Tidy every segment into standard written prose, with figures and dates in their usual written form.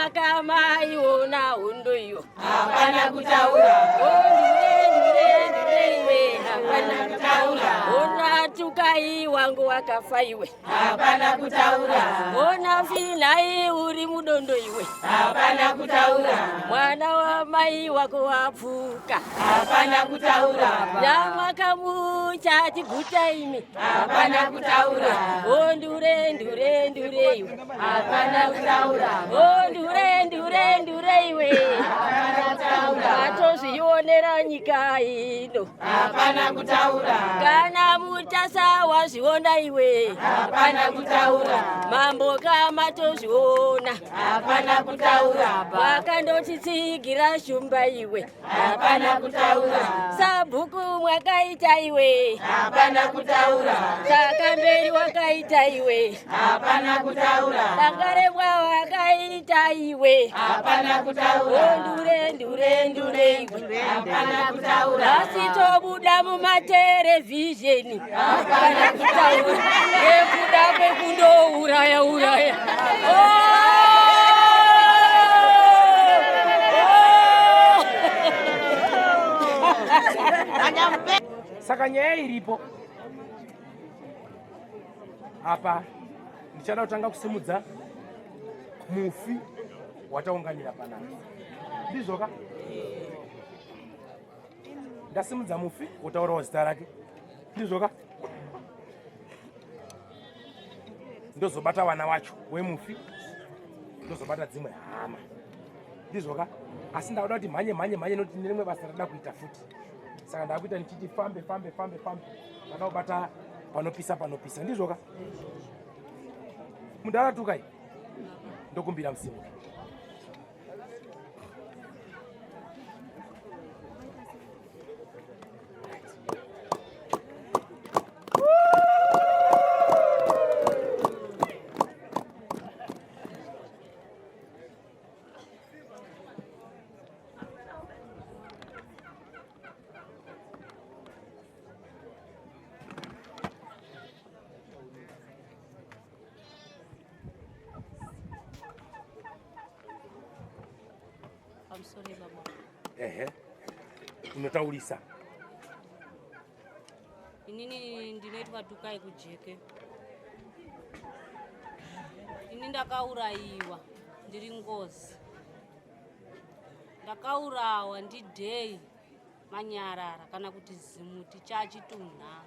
Nyamakama iona hondo iyo. Hapana kutaura. Ondure ndure ndure iwe. Hapana kutaura. Ona tukai wangu wakafa iwe. Hapana kutaura. Ona finai uri mudondo iwe. Hapana kutaura. Mwana wa mai wako wapfuka. Hapana kutaura. Nyamwakamucha chiguta imi. Hapana kutaura. Ondure ndure ndure iwe. Hapana kutaura. Ondure ndure ndure iwe. Hapana kutaura. Watozvionera nyika ino. Hapana kutaura. Kana mutasa wazviona iwe. Hapana kutaura. Mambo kama tozviona. Hapana kutaura. Wakandotitsigira shumba iwe. Hapana kutaura. Sabhuku mwakaita iwe. Hapana kutaura. Takamberi wakaita iwe. Hapana kutaura. Dangarembwa wakaita iwe. Hapana kutaura. Ondure ndure ndure iwe. Hapana kutaura. Nhasi tobuda mumaterevhizheni. Hapana kutaura. Nekuda kwekundouraya uraya. Oh! Saka nyaya iripo apa, ndichada kutanga kusimudza mufi wataunganira panapa, ndizvoka? Ndasimudza mufi, wotaurawo zita rake, ndizvoka? Ndozobata vana wacho wemufi, ndozobata dzimwe hama, ndizvoka? Asi ndakuda kuti mhanye mhanye mhanye, noti nerimwe basa rada kuita futi, saka ndakuita ndichiti fambe fambe fambe fambe, ndada kubata panopisa panopisa, ndizvoka? Mundaratukai, ndokumbira musimuke. Pamusoro baba. Ehe, unotaurisa. Inini ndinoitwa Tukai Kujeke. Ini ndakaurayiwa, ndiri ngozi. Ndakaurawa ndidhei Manyarara kana kuti Zimuti chachitunha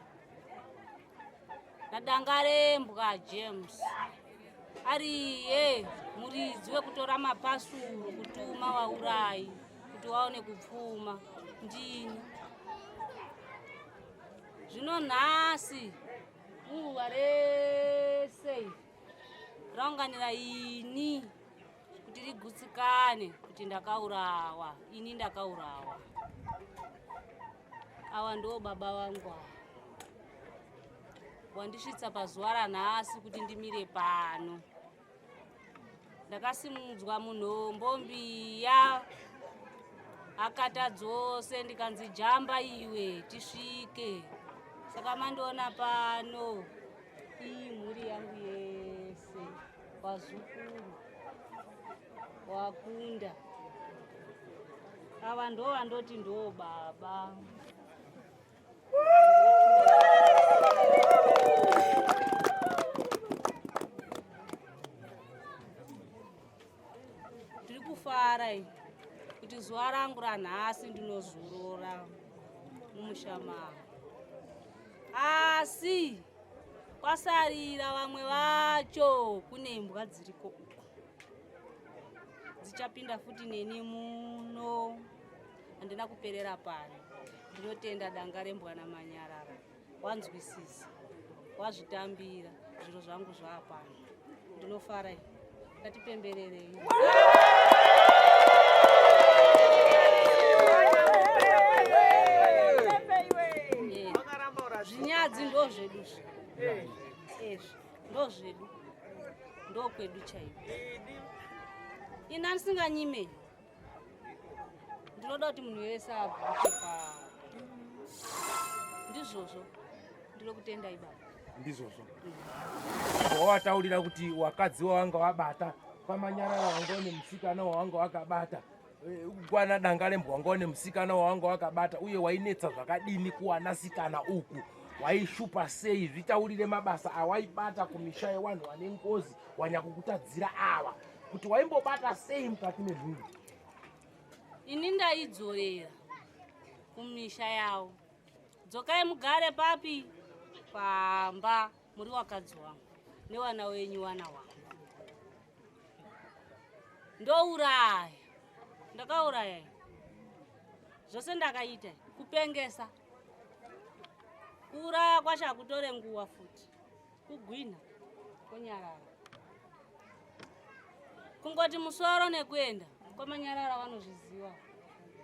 naDangarembwa James, ariye muridzi wekutora mapasuru kutuma waurayi kuti waone kupfuma. Ndini zvino nhasi nguva rese raunganira ini kuti rigutsikane kuti ndakaurawa. Ini ndakaurawa. Awa ndo baba vangu awa wandisvitsa pazuva ranhasi kuti ndimire pano. Ndakasimudzwa munhombo mbiya akata dzose, ndikanzi jamba iwe tisvike. Saka mandiona pano, iyi mhuri yangu yese, vazukuru wakunda ava ndo vandoti ndo baba. Tiri kufara iyi kuti zuva rangu ranhasi ndinozorora mumusha mangu, asi kwasarira vamwe vacho. Kune imbwa dziriko uko dzichapinda futi neni muno. Handina kuperera pano. Ndinotenda danga rembwana Manyarara, wanzwisisa, wazvitambira zviro zvangu zvaapano. Ndinofara. Ngatipembererei. Zvinyadzi ndo zvedu izvi, ndo zvedu, ndo kwedu chaiko. Ina ndisinganyime, ndinoda kuti munhu wese abvuke pa ndizvozvo. Ndinokutendai baba. Ndizvozvo, wawataurira kuti wakadzi wawanga wabata. Kwamanyarara wanga une musikana wawanga wakabata, kwana Dangarembwa wanga une musikana wawanga wakabata, uye wainetsa zvakadini kuwanasikana uku, waishupa sei? Zvitaurire mabasa awaibata kumisha yewanhu vane ngozi wanyakukutadzira ava, kuti waimbobata sei mukati memhuri. Ini ndaidzorera kumisha yavo, dzokai mugare papi pamba muri wakadzi wangu newana wenyu, wana wangu. Ndouraya, ndakauraya zvose ndakaita, kupengesa, kuuraya kwacho hakutore nguva futi, kugwina konyarara, kungoti musoro nekuenda kwamanyarara vanozviziva.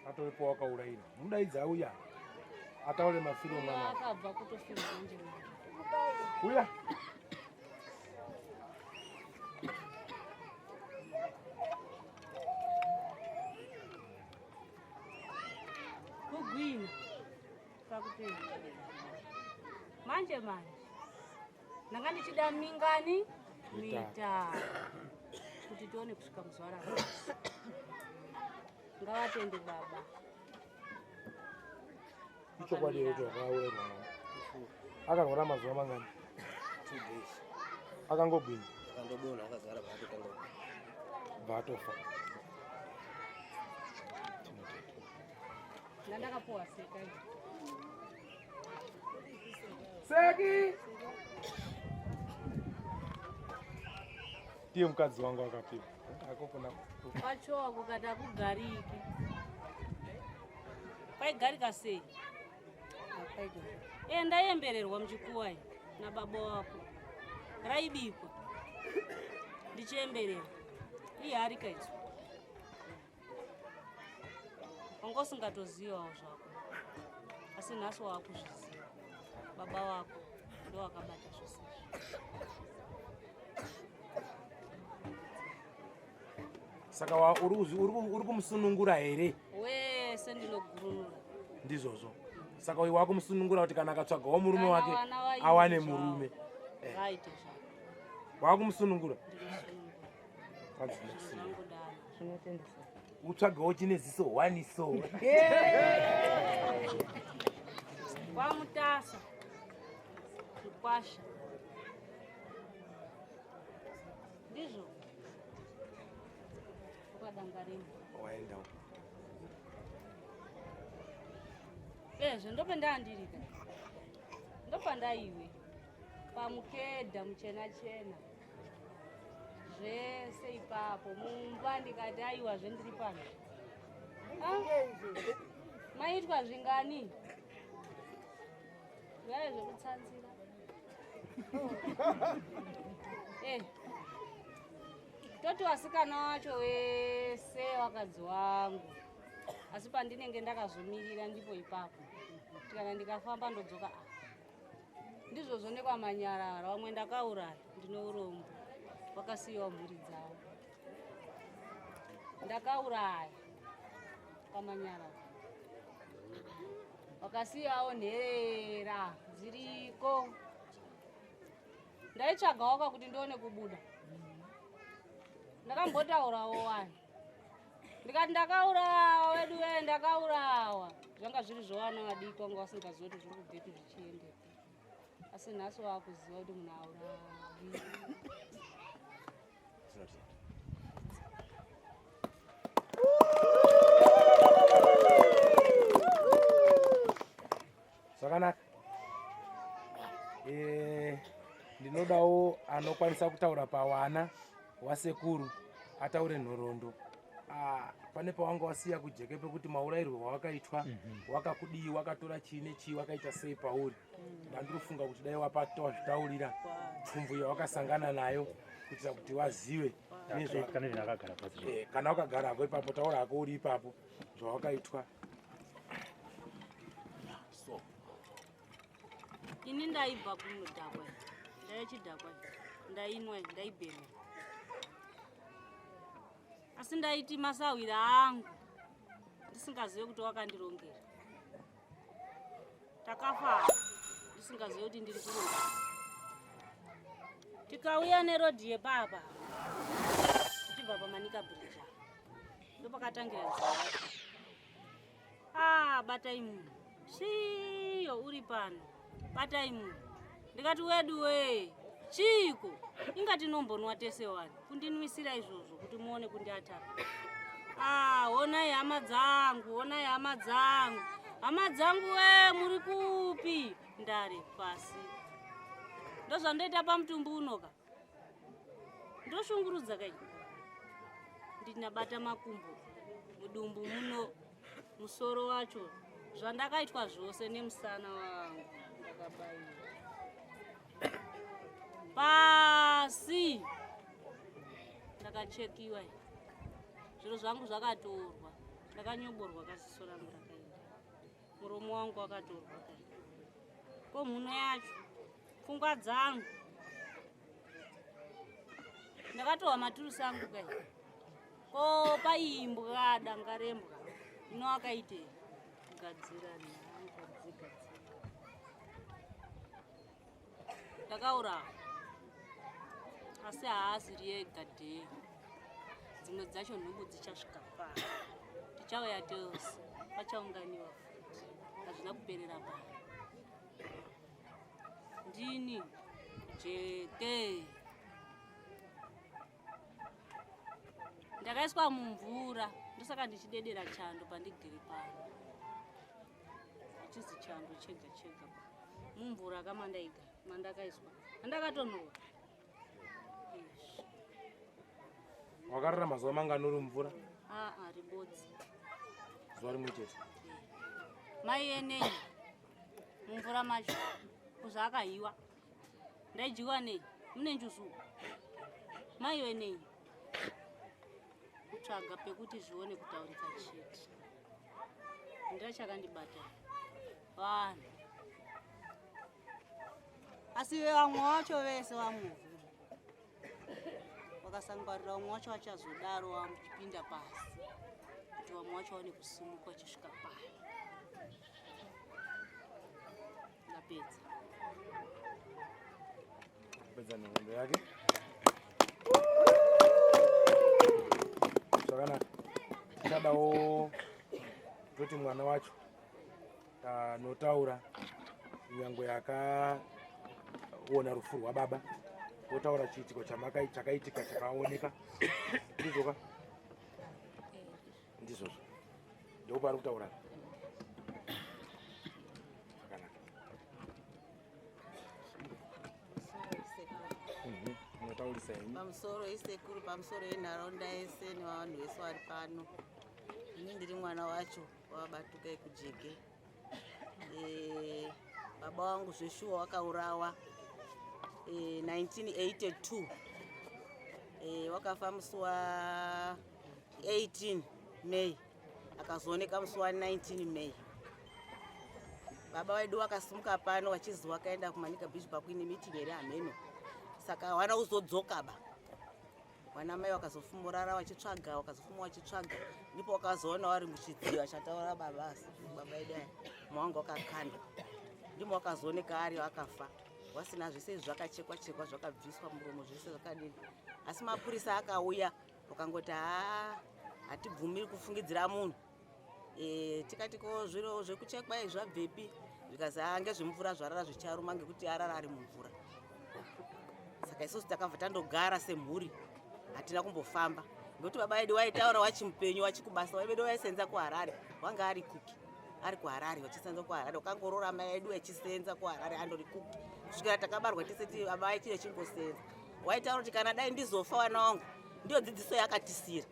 Atoripo wakaurayira, mudaidza auya ataure mafiro mwana. Akabva kutofira manje. Uya. Kugwina pakupenda manje manje ndanga ndichida mingani mita kuti tione kusvika muzuva ranhasi. Ngavatende baba. Ichokwadi here kuti wakaurairwa mwana? Akarwara mazuva mangani? 2 days. Akangogwinya? Akandodonha akazara paatotanga. Bva atofa. Ndandakapuwa seka. Seki ndiye mukadzi wangu akapiwa akokona. Kwachowa kukati akugariki, kwaigarika sei? E, ndaiembererwa muchikuwa iyi nababa wako, raibikwa ndichiemberera iharika idzo, wanga usingatozivawo zvako, asi nhasi waakuzviziva. Baba wako ndo wakabata zvose izvi. Saka uri kumusunungura here? Wese ndinogurunura. Ndizvozvo. Saka uyu wakumusunungura kuti kana akatsvagawo murume Kana wake vana vaite awane zvavo. murume. Vaite zvavo. Wakumusunungura. Ndinosunungura. Kwanzi ndinokusunungura. Zvangodaro. Utsvagawo chine ziso one so. Kwamutasa mukwasha, ndizvo kwadangarimo. Waenda uko. Ezvo ndopendandirika, ndopandaiwe pamukedha muchena chena zvese ipapo mumba, ndikati aiwa zvendiri pano. Ah, maitwa zvingani zvaive zvekutsanzira. Toti wasikana wacho wese wakadzi wangu, asi pandinenge ndakazomirira ndipo ipapo kuti kana ndikafamba ndodzoka. Ah, ndizvozvo nekwamanyarara vamwe ndakauraya, ndine urombo, vakasiyiwa mhuri dzavo. Ndakauraya kwamanyarara, vakasiyawo nherera dziriko. Ndaitsvagawo kakuti ndione kubuda. Ndakambotaurawo wani, ndikati ndakaurawa wedu wee, ndakaurawa. Zvanga zviri zvovana vadiki, vanga vasingazivi kuti zviri kubvepi zvichiendepi, asi nhasi waakuziva kuti munhu aurawi. Tinotenda. Zvakanaka. Ndinodawo anokwanisa kutaura pawana wasekuru ataure nhoroondo. Ah, pane pawanga wasiya kujeke pekuti maurayirwo wawakaitwa, wakakudii, wakatora chii nechii, wakaita sei pauri. Ndandiri kufunga kuti dai wapata wazvitaurira pfumvu yawakasangana nayo kuitira kuti wazive nezva Kana ndakagara pasi. Kana wakagara hako ipapo, taura hako uri ipapo zvawakaitwa so. Ini ndaibva kunodhakwa, ndaichidhakwa, ndainwa, ndaibhema, asi ndaiti masahwira angu, ndisingazive kuti wakandirongera. Takafa ndisingazive kuti ndiri kuronga. Tikauya nerodhi yepapa. Ndopakatangira nzira. Ah, batai munhu. Sviyo uri pano. Batai munhu. Ndikati wedu wee. Chiiko? Inga tinombonwa tese wani. Kundinwisira izvozvo kuti muone kundiataka. Ah, honai hama dzangu, honai hama dzangu. Hama dzangu wee muri kupi? Ndare pasi. Ndozvandoita pamutumbi unoka. Ndoshungurudza kai. Ndinabata makumbo mudumbu muno musoro wacho zvandakaitwa zvose nemusana wangu ndakabaiwa pasi ndakachekiwa zviro zvangu zvakatorwa ndakanyoborwa kaziso rangu rakaenda muromo wangu wakatorwa kai ko mhuno yacho pfungwa dzangu ndakatohwa maturusi angu kai ko paiimbwa danga rembwa ino akaitei kugadzira nhanga dzega dzega ndakaurawa asi haasi riega dhei dzimwe dzacho nhubu dzichasvika pano tichauya tose pachaunganiwa futi hazvina kuperera pano ndini jeke ndakaiswa mumvura ndosaka ndichidedera chando pandigere pano achizi chando chega chega mumvura kamandaiga mandakaiswa andakatonhora wakarara mazuva mangani uri mumvura aa ribodzi zuva rimwe chete mai enei mumvura macho kuzvaakahiwa ndaidyiwa nei mune njuzu mai wenei kutsvaga pekuti zvione kutaurika chete ndira chakandibata vanhu asi vamwe vacho vese vamuvhura vakasangwarira vamwe vacho vachazodaro vachipinda pasi kuti vamwe vacho vaone kusimuka vachisvika pano ndapedza Pedza nhoroondo yake zvakanaka. Tichadawo toti mwana wacho anotaura nyangwe akaona rufu rwababa wotaura chiitiko chakaitika chakaoneka ndizvoka ndizvozvo ndopaari kutaura zvakanaka. Munotaurisa henyu. Pamusoro isekuru, pamusoro yenharaunda yese nevanhu vese vari pano. Ini ndiri mwana wacho wabatuka ekujege. Baba wangu zveshuwa wakaurawa 1982. Wakafa musi wa 18 May, akazooneka musi wa 19 May. Baba vedu vakasimuka pano vachizi wakaenda kuManica Beach pakuine meeting here hameno, saka hawana kuzodzoka ba. Vana mai vakazofumurara vachitsvaga, vakazofuma vachitsvaga, ndipo wakazoona wari muchidziva chataura baba baba edu aya mawangu wakakandwa, ndimo wakazooneka ari akafa wasina zvese izvi zvakachekwa chekwa zvakabviswa muromo zvese zvakadini. Asi mapurisa akauya wakangoti haa hatibvumiri kufungidzira munhu. Tikati ko zviro zvekuchekwa izvi zvabvepi, zvikazi haa ngezvemvura zvarara zvicharuma ngekuti arara ari mumvura. Saka isusu takabva tandogara semhuri, hatina kumbofamba ngekuti baba vedu waitaura wachimupenyu wachikubasa vedu vaisenza kuHarare, wanga ari kuki ari kuHarare vachisenza kuHarare, wakangorora mai edu achisenza kuHarare andori kuki kusvikira takabarwa tese baba vaiti vachingosenza. Waitaura kuti kana dai ndizofa vana vangu, ndiyo dzidziso yakatisira,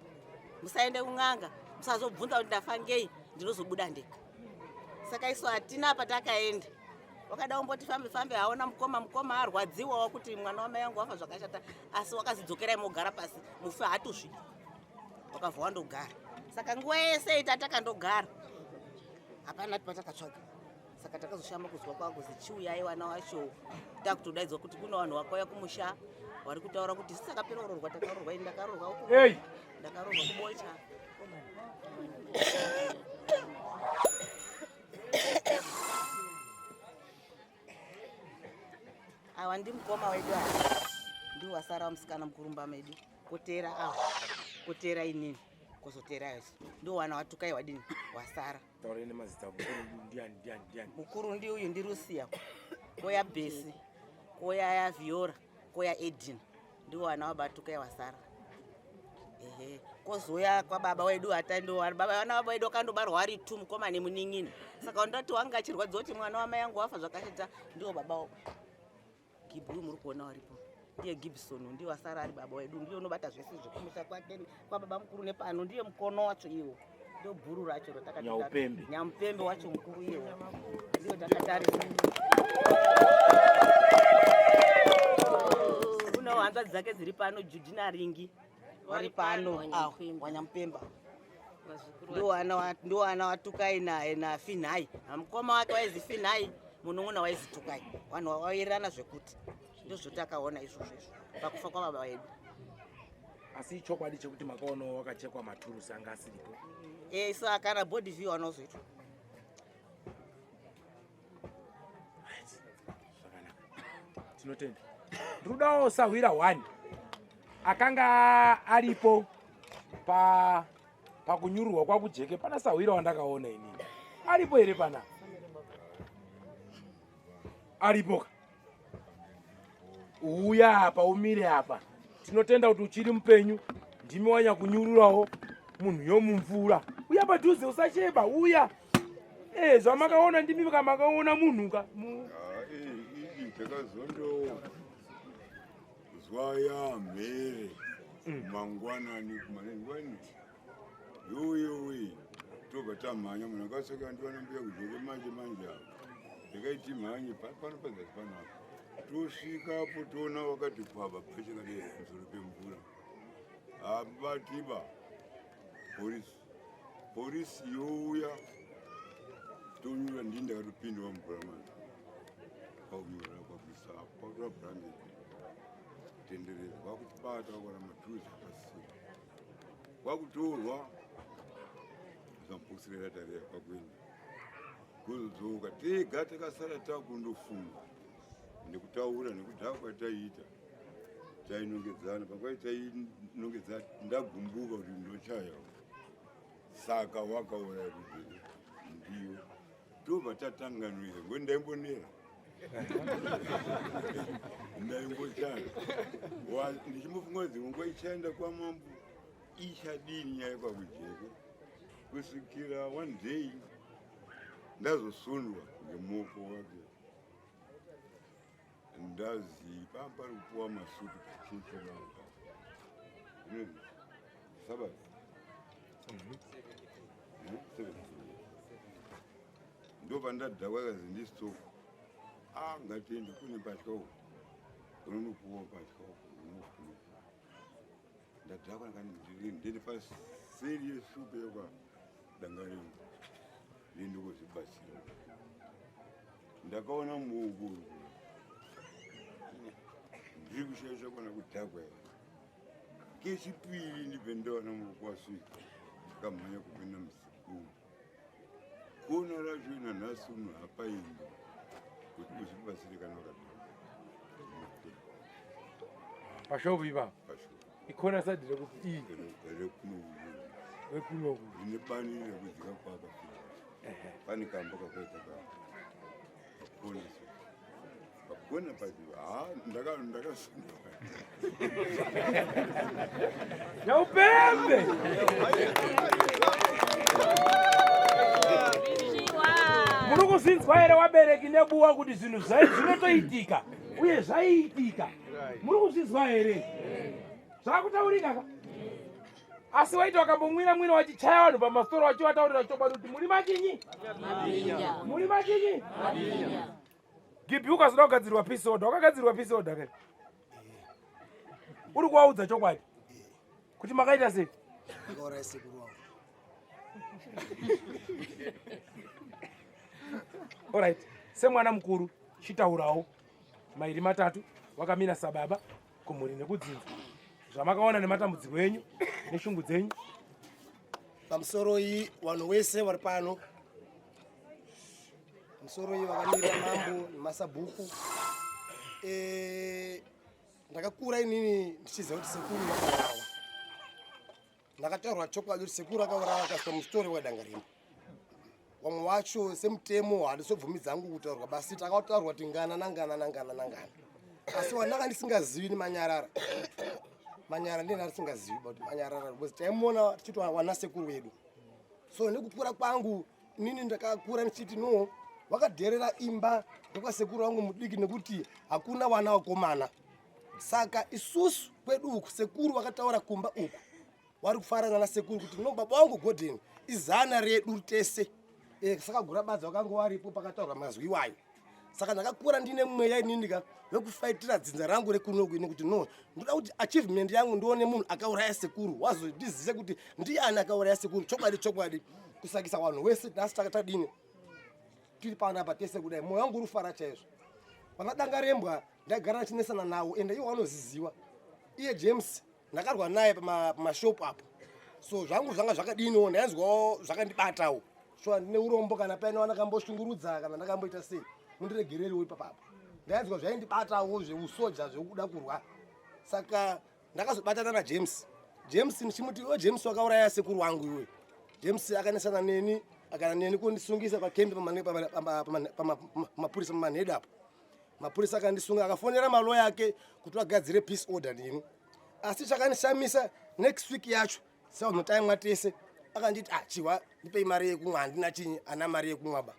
musaende kun'anga, musazobvunza kuti ndafa ngei, ndinozobuda ndega. Saka isu hatina patakaenda. Wakada kumboti fambe fambe haona mukoma, mukoma arwadziwawo kuti mwana wamai vangu wafa zvakashata, asi wakazidzokerai mogara pasi, mufi haatozvidi, wakabva wandogara. Saka nguva yese ita takandogara, hapana patakatsvaga. Saka takazoshama kuzwa kwakuzi chiuyai vana wacho, takutodaidzwa kuti kune vanhu vakauya kumusha vari kutaura kuti isu takapera kurorwa, takarorwa ini ndakarorwa uko, ndakarorwa kubocha. Awa ndi mukoma wedu ava, ndiwo wasara musikana mukurumba medu, kotera awa, kotera inini. Kozoteera isu ndo wana watukai wadini wasara. Taura nemazita mukuru ndiani ndiani ndiani? Mukuru ndi uyu ndi Lucia. Koya Besi, koya Viola, koya Edina. Ndiwo wana wabatukai wasara. Ehe, kozouya kwababa wedu atando baba vana baba wedu wakandobarwa wari tu mukoma nemunin'ina. Saka ndati wanga achirwadziwa kuti mwana wamai yangu wafa zvakashata ndiwo baba Gibhu muri kuona waripo ndiye Gibson ndiye wasara ari baba wedu ndiye unobata zvese zvekumusha kwake kwababa mukuru nepano ndiye mukono wacho iwo ndo bhuru racho Nyaupembe. Nyamupembe wacho mukuru iwo ndiyo takatarisa. Kunewo hanzvadzi dzake dziri pano Judy naRingi vari pano Wanyamupemba ndiwo ana watukai naye nafinhai mukoma wake waizi finhai munun'una waizi tukai vanhu vaiwirirana zvekuti ndozvotakaona izvozvo izvo pakufa kwababa vedu. Asi ichokwadi chekuti makaonawo wakachekwa maturusi anga asiripo? Eh, so kana body view anozoitwa. Zvakanaka, tinotenda. Ndikudawo sahwira 1 akanga aripo pa pakunyururwa kwakujeke. Pana sahwira wandakaona inini aripo here? Pana aripo ka? Uya apa umire apa. Tinotenda kuti uchiri mupenyu, ndimi wanyakunyururawo munhu yomumvura. Uya padhuze, usacheba, uya. Eh, zvamakaona ndimi kamakaona munhu ka Idi takazondozwa yamhere mangwanani kumanengwani yoyowe tobva tamhanya. Munhu akasvika ndiwana mbuya kujeke manje manje apo ndakaiti mhanye pano pazasi panapa tosvikapo toona wakati kwaba pachakadai pamusoro pemvura abatiba polisi polisi youya tonyura. Ndini ndakatopindwa mvura manje kwakunyura kwakuisa kwakutora bhurangeti tendereza kwakutibata kwakwana matuzi akasira kwakutorwa zamupokisirera tareya kwakuenda kuzodzoka tega takasara takundofunga nekutaura nekudhaka kwataiita tainongedzana panguva tainongedza ndagumbuka kuti ndochaya saka wakauraya kuti ndiyo tobva tatanganwira ngoni ndaimbonera ndaimbochaya ndichimbofunga kuti dzimwe nguva ichaenda kwamambo ichadini nyaya kwakujeke kusvikira one day ndazosundwa ngemuoko wake ndazi pamba pari kupuwa masutu pachechi vangu inonzi Sabbath. Seventh. Ndobva ndadhakwa kazi ndistop a ngatiende kune mbatya uko unonopuwa mbatya uko unofunika ndadhakwa ndiri paseri yeshupe yokwa danga rengu ndiende kuzvibatsira ndakaona muoko ndiri kushaisha kwana kudhakwa here kechipiri ndibve ndaona muoko wasvika ndakamhanya kupinda muzibumu kona racho nanhasi uno hapaindi kuti uzvibatsire kana wakadhakwa. Pashopu ipapo? Pashopu. Ikhona side rekupi iyi? Rekuno. Rekunoku. Rine bani rekudzika kwakafika pane kamba kakaita kakona so pakona pacho ha ndakasunda. Nyaupembe, muri kuzvinzwa here wabereki nebuwa kuti zvinhu zvai zvinotoitika uye zvaiitika? Muri kuzvinzwa here zvakutaurika ka? Asi waiti wakambomwira mwira wachichaya vanhu pamasoro wachivataurira chokwadi kuti muri machinyi, muri machinyi. Gibi ukazoda kugadzirwa peace order, wakagadzirwa peace order ke uri kuvaudza chokwadi kuti makaita sei? Ndakauraya sekuru wangu. Alright, semwana mukuru chitaurawo mairi matatu wakamira sababa kumhuri nekudzinza zvamakaona nematambudziko enyu neshungu dzenyu. Pamusoro iyi vanhu wese vari pano, musoro iyi vakamira mambo nemasabhuku. Ndakakura inini ndichiziva kuti sekuru vakaurawa. Ndakataurwa chokwadi kuti sekuru akauraya akaswa musitori wedangarembo. Vamwe wacho semutemo handisobvumidza hangu kutaurwa basi takataurwa kuti ngana nangana nangana nangana. Asi wandanga ndisingazivi ni manyarara. Manyara ndiye ndisingazivi but manyarara because taimuona tichiti wana sekuru wedu. So nekukura kwangu inini ndakakura ndichiti no wakadherera imba ndokwasekuru wangu mudiki nekuti hakuna wana wakomana. Saka isusu kwedu uku sekuru wakataura kumba uku wari kufara nana sekuru kuti no baba wangu Gordon izana redu tese e, saka gurabadza wakanga waripo pakataurwa mazwi iwayo. Saka ndakakura ndine mweya inini ka wekufaitira dzinza rangu rekunoku ini kuti no ndoda kuti achievement yangu ndione munhu akauraya sekuru wazondizive kuti ndiani akauraya sekuru chokwadi chokwadi kusakisa vanhu wese nhasi takatadini tiri panapa tese kudai mwoyo wangu uri kufara chaizvo. Vana Dangarembwa ndaigara ndichinesana nawo ende iwo vanoziziwa. Iye James ndakarwa naye pamashopu apo so zvangu zvanga zvakadiniwo ndainzwawo zvakandibatawo so ndine urombo kana paine wandakamboshungurudza kana ndakamboita sei mundiregererewo ipapapo ndainzwa zvaindibatawo zveusoja zvekuda kurwa saka ndakazobatana naJames. James ndichimuti iwe James wakauraya sekuru wangu iwe. James akanesana neni akana neni kundisungisa pakembi pamapurisa pamanheda apo. Mapurisa akandisunga akafonera maloya ake kuti vagadzire peace order neni. Asi chakandishamisa next week yacho sevanhu taimwa tese akanditi ah chihwa ndipei mari yekumwa handina chinyi ana mari yekumwa ba.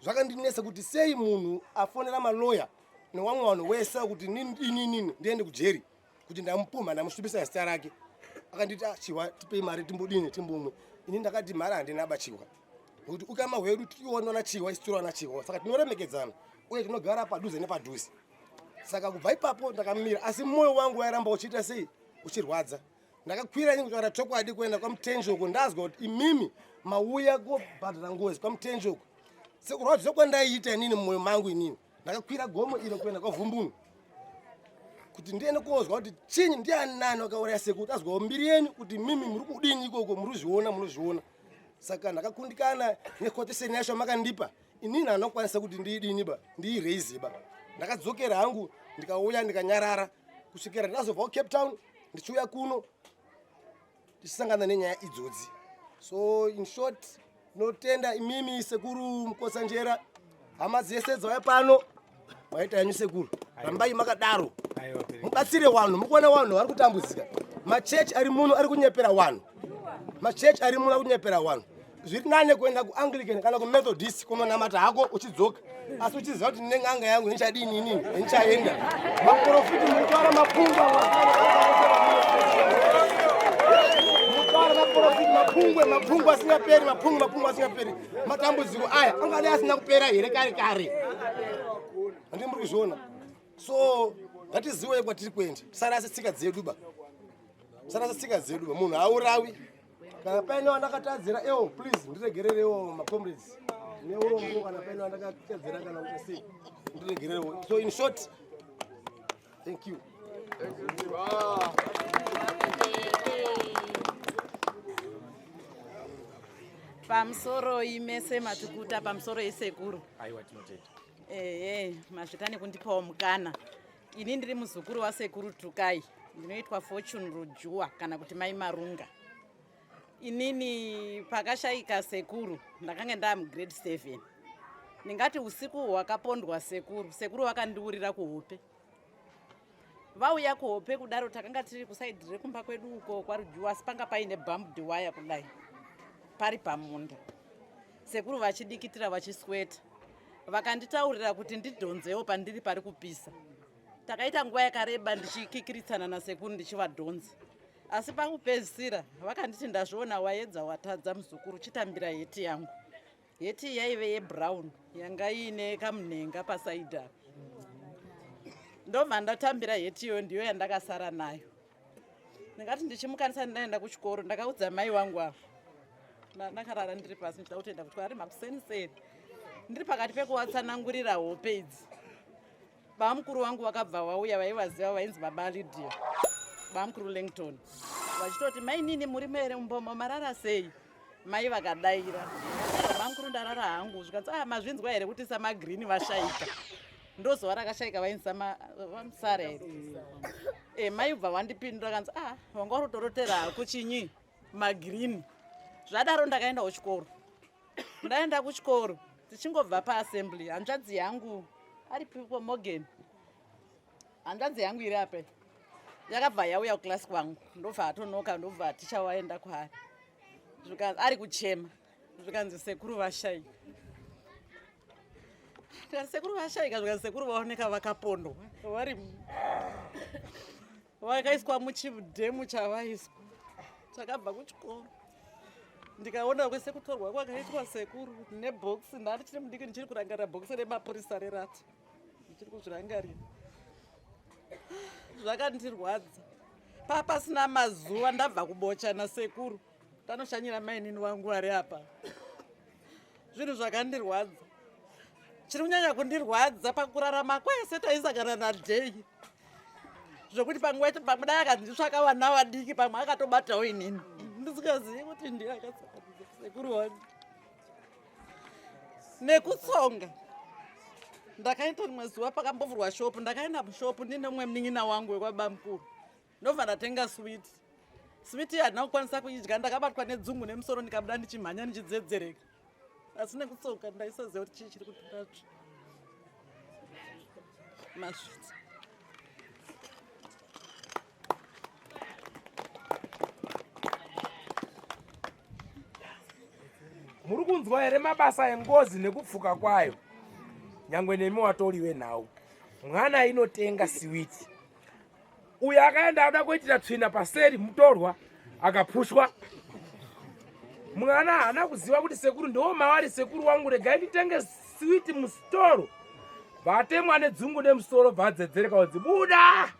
Zvakandinetsa kuti sei munhu afonera maloya newamwe vanhu wese kuti inini ndiende kujeri kuti ndamupumha ndamusvibisa zita rake. Akanditi ah chihwa tipei mari timbodini timbomwe. Ini ndakati mari handina ba chihwa nekuti ukama hwedu tichiona chihwa isu tiriwana chihwa saka tinoremekedzana uye tinogara padhuze nepadhuze. Saka kubva ipapo ndakamira asi mwoyo wangu wairamba uchiita sei uchirwadza. Ndakakwira ini kutaura chokwadi kuenda kwaMutenjoko ndazwa kuti imimi mauya kobhadhara ngozi kwaMutenjoko. Sekurwadziwa kwandaiita inini mumwoyo mangu inini ndakakwira gomo iro kuenda kwaVhumbunu kuti ndiende kozwa kuti chinyi ndiani nani wakauraya sekuru azwawo mbiri yenyu kuti mimi muri kudini ikoko muri kuzviona munozviona. Saka ndakakundikana nequotation yacho makandipa inini handinokwanisa kuti ndiidini ba ndiiraise ba. Ndakadzokera hangu ndikauya ndikanyarara kusvikira ndazobva kuCape Town ndichiuya kuno tichisangana nenyaya idzodzi. So in short tinotenda imimi sekuru Mukotsanjera, hama dzese dzauya pano maita henyu sekuru, rambai makadaro mubatsire vanhu. Mukuona vanhu vari kutambudzika, machechi ari muno ari kunyepera vanhu, machechi ari muno ari kunyepera vanhu. Zviri nane kuenda kuAnglican kana kuMethodist kunonamata hako uchidzoka, asi uchiziva kuti ndine n'anga yangu ndichadini inini ndichaenda. Maprofiti mutaura mapungwa, mutaura maprofiti mapungwe mapungwe asingaperi, mapungwe mapungwe asingaperi. Matambudziko aya angadai asina kupera here kare kare? Handii muri kuzviona? So ngatiziwe kwatiri kuenda, tisarase tsika dzedu ba, tisarase tsika dzedu ba. Munhu haurawi. Kana paine wandakatadzira ewo please ndiregererewo macomrades neurombo, kana paine wandakatadzira kana kuti sei ndiregererewo. So in short, thank you. Pamusoro imese matukuta pamusoro isekuru. Aiwa tinotenda. Ehe, mazvita nekundipawo mukana. Ini ndiri muzukuru wasekuru Tukai, ndinoitwa Fortune Rujua kana kuti Mai Marunga. Inini pakashaika sekuru ndakanga ndaa mugrade 7. Ndingati usiku hwakapondwa sekuru, sekuru vakandiurira kuhope. Vauya kuhope kudaro takanga tiri kusaidhi rekumba kwedu uko kwaRujua, asi panga paine bambed wire kudai pari pamunda. Sekuru vachidikitira vachisweta vakanditaurira kuti ndidhonzewo pandiri pari kupisa. Takaita nguva yakareba ndichikikiritsana nasekuru ndichivadhonza, asi pakupedzisira vakanditi ndazviona waedza watadza muzukuru, chitambira heti yangu. Heti yaive yebrown yanga iine kamunhenga pasaidhi apa. Ndobva ndatambira heti iyoyo, ndiyo yandakasara nayo. Ndingati ndichimuka ndisati ndaenda kuchikoro ndakaudza mai wangu ava. Ndakarara ndiri pasi ndichida kutoenda kuchikoro ari makuseniseni. Ndiri pakati pekuvatsanangurira hope idzi. Bamukuru wangu vakabva vauya, vaivaziva vainzi baba Lydia, bamukuru Langton, vachitoti mainini muri here mumbomo marara sei? Mai vakadaira, bamukuru ndarara hangu. Zvikanzi ah mazvinzwa here kuti samagreen vashaika? Ndozuva rakashaika vainzi vamusara here? Mai ubva vandipindura kanzi ah wanga urotorotera hako chinyi? Magreen. Zvadaro ndakaenda kuchikoro. Ndaenda kuchikoro tichingobva paassembly, hanzvadzi yangu aripo Morgan, hanzvadzi yangu iri apa yakabva yauya kuclass kwangu, ndobva atonoka, ndobva ticha waenda kwaari, zvikanzi ari kuchema, zvikanzi sekuru vashaika. Tikati sekuru vashaika, zvikanzi sekuru vaoneka vakapondwa, vari vakaiswa muchidhemu chavaiswa. Takabva kuchikoro ndikaona kwese kutorwa kwakaitwa sekuru nebhokisi. Ndani chiri mudiki, ndichiri kurangarira bhokisi remapurisa rerati, ndichiri kuzvirangarira, zvakandirwadza. Papasina mazuva ndabva kubocha nasekuru, tanoshanyira mainini wangu ari apa. Zvinhu zvakandirwadza, chiri kunyanya kundirwadza pakurarama kwese, taisangana nadhei zvokuti panguva yacho pamwe dai akanditsvaka vana vadiki, pamwe akatobatawo inini ndisingazivi kuti ndiye akasakanisa sekuru wangu. Nekutsonga ndakaita rimwe zuva pakambovhurwa shopu, ndakaenda mushopu ndine mumwe munin'ina wangu wekwabamukuru, ndobva ndatenga switi. Switi handina kukwanisa kuidya, ndakabatwa nedzungu nemusoro, ndikabuda ndichimhanya ndichidzedzereka. Asi nekutsoka ndaisaziva kuti chii chiri kutora masvitsi. Muri kunzwa here mabasa engozi nekupfuka kwayo? Nyangwe nemi watori wenhau, mwana inotenga siwiti, uyo akaenda ada kuitira tsvina paseri, mutorwa akapushwa. Mwana haana kuziva kuti sekuru ndiwo mavari. Sekuru wangu, regai nditenge siwiti musitoro. Vatemwa nedzungu nemusoro, bvadzedzereka kunzi buda.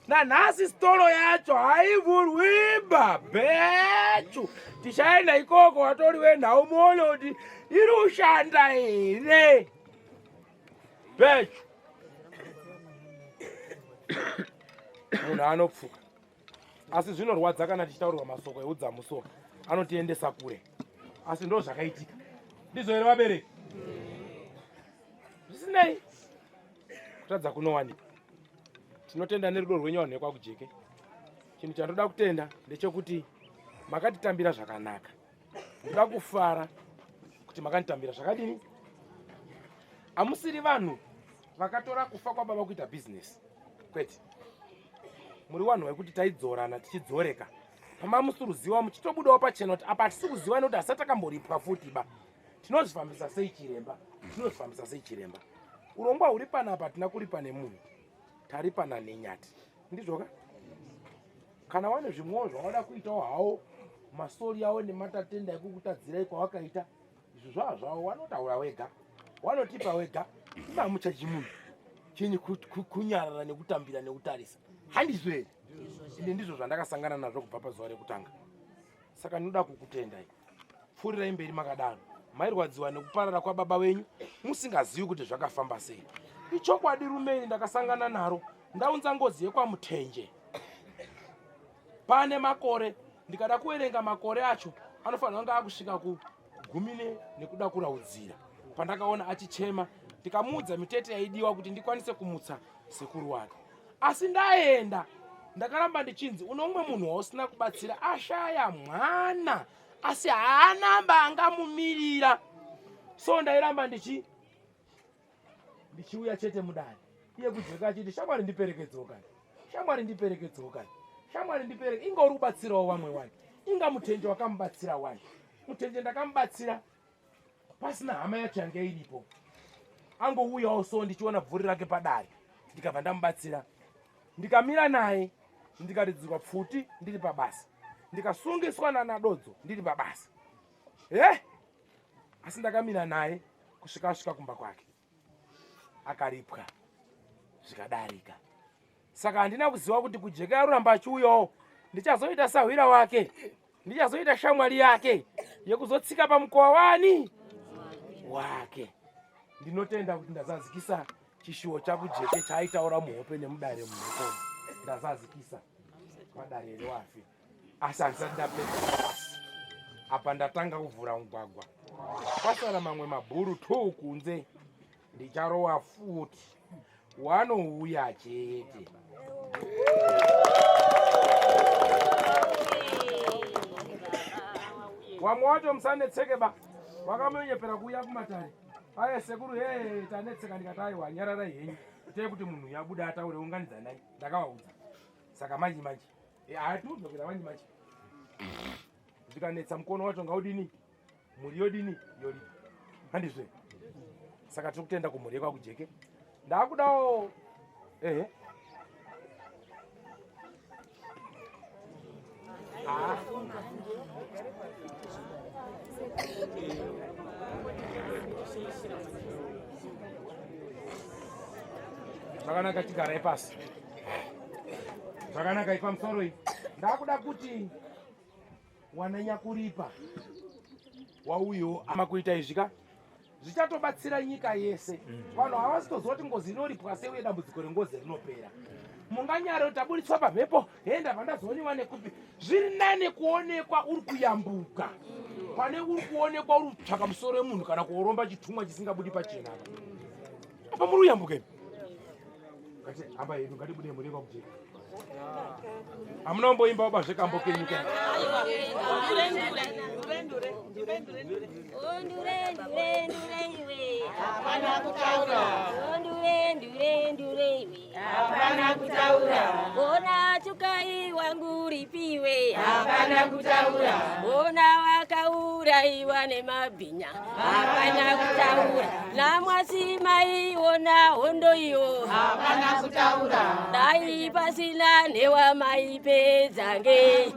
Nanhasi storo yacho haivhurwiba bhechu. Tichaenda ikoko, watori wenhau, muone kuti iri kushanda here bhechu. Munhu anopfuka, asi zvinorwadza kana tichitaurirwa masoko eudzamuso anotiendesa kure, asi ndo zvakaitika. Ndizvo here vabereki? Zvisinei, kutadza kunowanikwa. Tinotenda nerudo rwenyu vanhu vekwaKujeke. Chinhu chandoda kutenda ndechekuti makatitambira zvakanaka. Ndoda kufara kuti makanditambira zvakadini. Hamusiri vanhu vakatora kufa kwababa kuita bhizinesi, kwete. Muri vanhu vekuti taidzorana tichidzoreka pamamusuruziwa, muchitobudawo pachena kuti apa hatisi kuziva nekuti hasati takamboripwa futi ba. Tinozvifambisa sei chiremba? Tinozvifambisa sei chiremba? Urongwa huri panapa, hatina kuripa nemunhu, taripana nenyati. Ndizvoka? Kana wane zvimwewo zvawada kuitawo hawo, masori awo nematatenda ekukutadzirai kwawakaita, izvo zvava zvavo, wanotaura wega, wanotipa wega. Imamuchaji munhu chenyu kunyarara nekutambira nekutarisa, handizvo here? Ende ndizvo zvandakasangana nazvo kubva pazuva rekutanga. Saka ndinoda kukutendai, pfuurirai mberi makadaro. Mairwadziwa nekuparara kwababa wenyu musingazivi kuti zvakafamba sei. Ichokwadi, rumeni ndakasangana naro, ndaunza ngozi yekwaMutenje pane makore. Ndikada kuverenga makore acho, anofanira kunge akusvika kugumi nekuda kuraudzira. Pandakaona achichema, ndikamuudza mitete yaidiwa kuti ndikwanise kumutsa sekuru wake, asi ndaenda ndakaramba ndichinzi uno umwe munhu wausina kubatsira ashaya mwana, asi haanamba angamumirira. So ndairamba ndichi ndichiuya chete mudare, iye kujeka achiti, "Shamwari, ndiperekedzewo kani. Shamwari, ndiperekedzewo kani. Shamwari, ndipereke." Inga uri kubatsirawo vamwe wani, inga Mutenje wakamubatsira wani. Mutenje ndakamubatsira pasina hama yacho yange iripo, angouyawo so ndichiona bvuri rake padare, ndikabva ndamubatsira, ndikamira naye, ndikaridzirwa pfuti ndiri pabasa, ndikasungiswa nanaDodzo ndiri pabasa e asi ndakamira naye kusvika asvika kumba kwake, akaripwa, zvikadarika. Saka handina kuziva kuti kujeka aruramba achiuyawo, ndichazoita sahwira wake, ndichazoita shamwari yake yekuzotsika pamukova wani wake. Ndinotenda kuti ndazazikisa chishuwo chaKujeke chaaitaura muhope nemudare mumhepo, ndazazikisa padare rewafi, asi handisati ndapedza basi. Apa ndatanga kuvhura mugwagwa, kwasara mamwe mabhuru two kunze, ndicharowa futi, wanouya chete. Wamwe wacho musanetseke ba. Wakamunyepera kuuya kumatare. Aye sekuru he tanetseka ndikati aiwa nyararai henyu. Itai kuti munhu yabuda ataure unganidzanai. Ndakavaudza. Saka manje manje. Eh, hatiudzokera manje manje. Zvikanetsa mukono wacho ngaudini? Mhuri yodini? Yoripa. Handizve. Saka tiri kutenda kumhuri yekwaKujeke. Ndakudawo ehe. Ah. Zvakanaka chigarai pasi. Zvakanaka ipamusoro iyi. Ndakuda kuti wananyakuripa wauyo ama kuita izvi ka zvichatobatsira nyika yese vanhu havasitoziva kuti ngozi inoripwa sei uye dambudziko rengozi rinopera munganyare kuti taburitswa pamhepo hee ndabva ndazooniwa nekupi zviri nane kuonekwa uri kuyambuka pane uri kuonekwa uri kutsvaka musoro wemunhu kana kuoromba chitumwa chisingabudi pachena apa apa muri kuyambuka imi ngati hamba yedu ngatibude mhuri yekwaKujeka hamuna kumboimba baba zvekambo kenyu ka Hapana kutaura. Ndure ndure ndure iwe. Hapana kutaura. Ona tukai wangu ripiwe. Hapana kutaura. Ona wakauraiwa nemabhinya. Hapana kutaura. Namwasi maiona hondo iyo. Hapana kutaura. Dai pasina nhewa maipedza nge.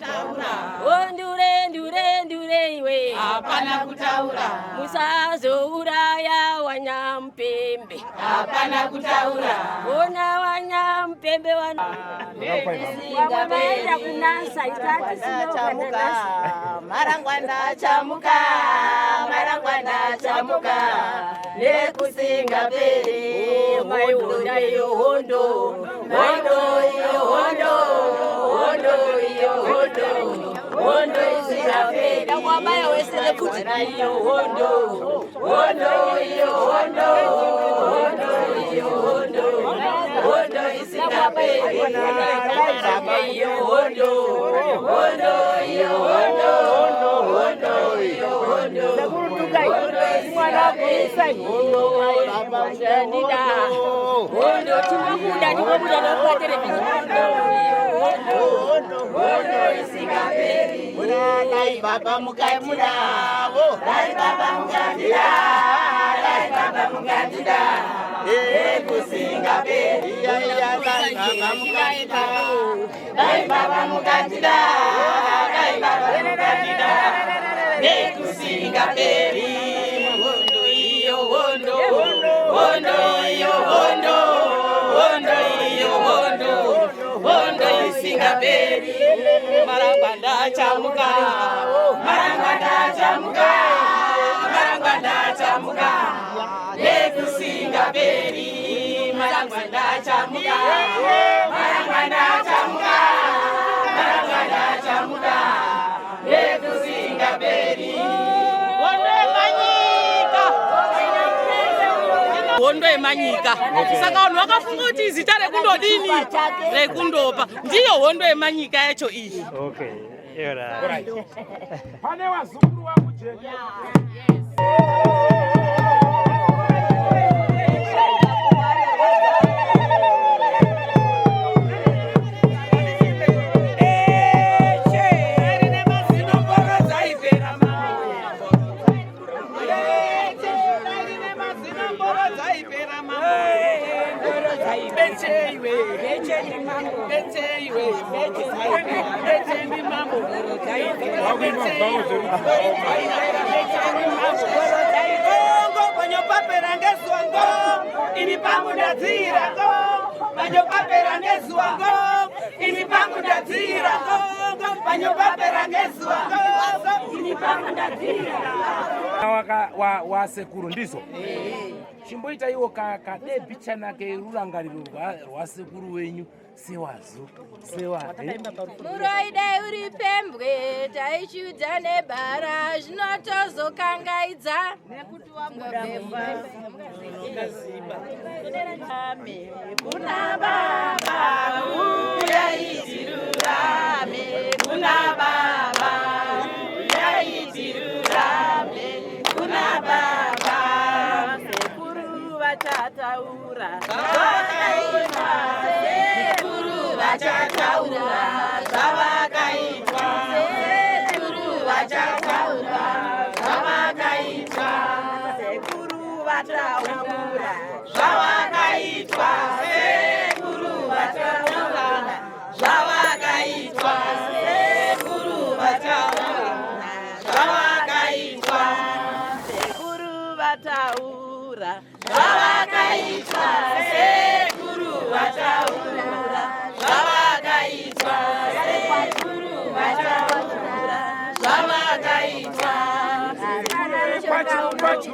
Ndure ndure ndure iwe. Hapana kutaura. Musazouraya wanyampembe. Hapana kutaura. Ona wanyampembe wana. Vamwe vaenda kunasa isati Chamuka, marangwana chamuka, marangwana chamuka, nekusingaperi. Maiona iyo hondo, hondo iyo hondo, hondo iyo hondo, hondo isingaperi. Wabaya wese nekuti Iyo hondo, hondo iyo hondo, hondo iyo hondo, hondo isingaperi. Iyo hondo, hondo iyo hondo, hondo iyo hondo, hondo isingaperi. Ndida hondo tinobuda tinobuda nokupaterevhizheni. Hondo hondo hondo isingaperi. Dai baba mukatida, dai baba mukatida, dai baba mukatida, nekusingaperi. Dai baba mukatida, dai baba mukatida, dai baba mukatida, nekusingaperi. Hondo iyo hondo, hondo iyo hondo, hondo iyo hondo, hondo isingaperi. Marangwanda chamuka, marangwanda chamuka, marangwanda chamuka, nekusingaperi. Marangwanda chamuka, marangwanda chamuka, marangwanda chamuka, nekusingaperi. Hondo yemanyika. Hondo yemanyika. Saka vanhu vakafunga kuti izita rekundodini rekundopa ndiyo hondo yemanyika yacho iyi. Okay, alright. Alright. Pane wazukuru waKujeke. Ngo panyopapera ngezuwa ngo ini pangu ndadzira ngo panyopapera ngezuwa ngo ini pangu ndadzira ngo panyopapera ngezuwa ngo ini pangu ndadzira. Wasekuru ndizo chimboita iwo kadebichana kerurangariro rwasekuru wenyu sewazu sewa Muroi dai uri pembwe taichiudza nebara zvinotozokangaidza nekuti wabuda Kuna baba uyai tirurame, kuna baba uyai tirurame. vataura zvavakaitwa sekuru vataura zvavakaitwa sekuru vataura zvavakaitwa sekuru vataura zvavakaitwa sekuru vataura zvavakaitwa sekuru vataura zvavakaitwa. Kwachu, kwachu.